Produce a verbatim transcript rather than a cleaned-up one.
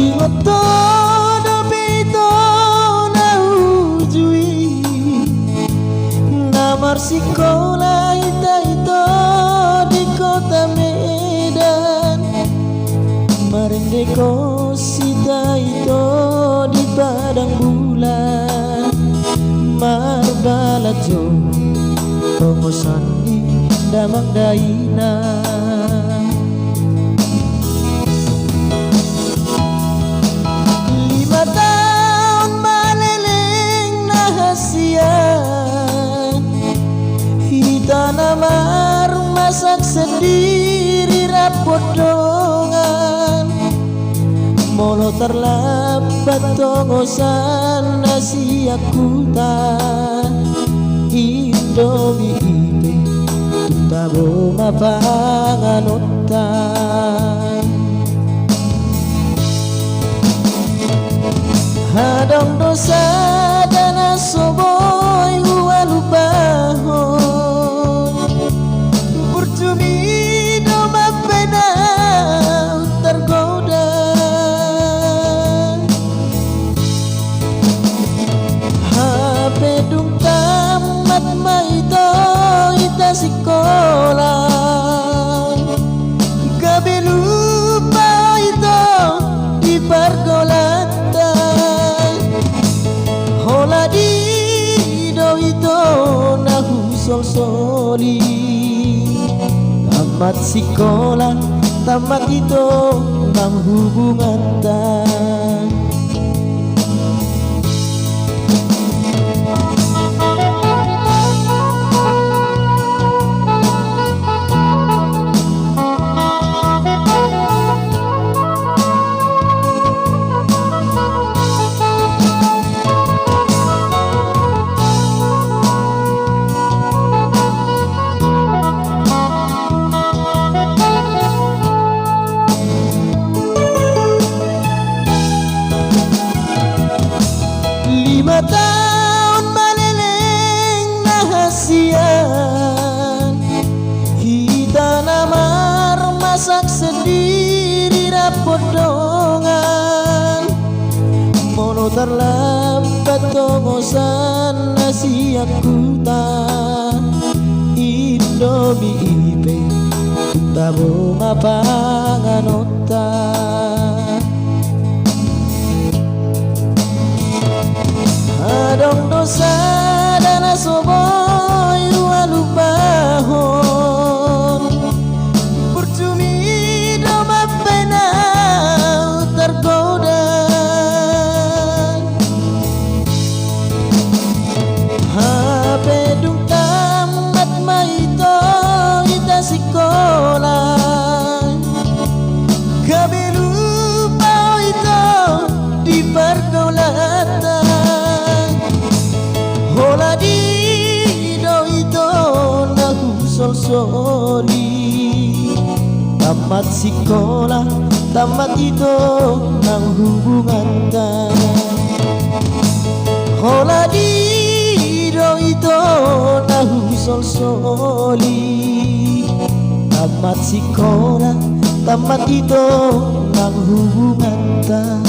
Ingot ho dope ito na uju i, na marsikola hita ito di kota Medan. Marende kos hita ito di padang bulan, marbalanjo tongosan ni damang dainang. Lima taon ma leleng na hasian, hita na marmasak sendiri rap dongan. Molo tarlambat tongosan na sian huta, Indomie i pe tung tabo ma panganonta. Adong do sada na so boi hualupahon, burju mi do mambaen au targoda. Hape dung tamat ma ito hita sikola, gabe lupa ito di pargolanta. Holan i do ito na husolsoli, tamat sikola, tamat ito nang hubunganta. Lima taon ma leleng na hasian, hita na marmasak sendiri rap dongan. Molo tarlambat tongosan na sian huta, Indomie i pe tung tabo ma panganonta. Adong do sada na so boi hualupahon, burju mi do mambaen au targoda. Hape dung tamat ma ito hita sikola, gabe lupa ito di pargolanta. Holan i do ito na husolsoli, tamat sikola, tamat ito nang hubunganta. Holan i do ito na husolsoli, tamat sikola, tamat ito nang hubunganta.